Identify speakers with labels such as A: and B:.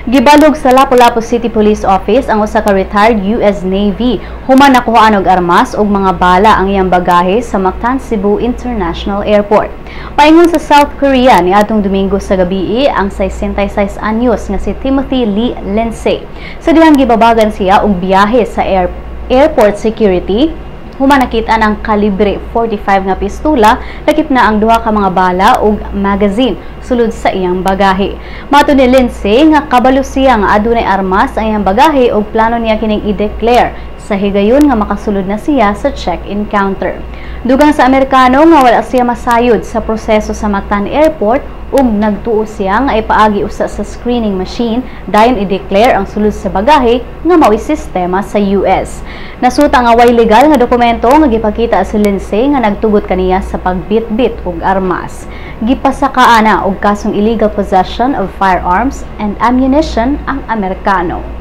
A: Gibalhog sa Lapu-Lapu City Police Office ang usa ka retired US Navy human nakuhaan og armas ug mga bala ang iyang bagahe sa Mactan Cebu International Airport. Paingon sa South Korea niadtong Domingo sa gabi ang 66 anyos nga si Timothy Lee Lindsay. Sa dihang gibabagan siya og biyahe sa airport security human nakita ang kalibre 45 nga pistula, lakip na ang duha ka mga bala ug magazine sulod sa iyang bagahe. Mato ni Lindsay nga kabalo siya nga adunay armas ang iyang bagahe ug plano niya kining i-declare sa higayon nga makasulod na siya sa check-in counter. Dugang sa Amerikano nga wala siya masayod sa proseso sa Mactan Airport ug nagtuo siya nga ipaagi usa sa screening machine dayon i-declare ang sulod sa bagahe nga mao'y sistema sa US. Nasuta nga way legal nga dokumento nga gipakita si Lindsay nga nagtugot kaniya sa pagbitbit og armas. Gipasakaan na og kasong illegal possession of firearms and ammunition ang Amerikano.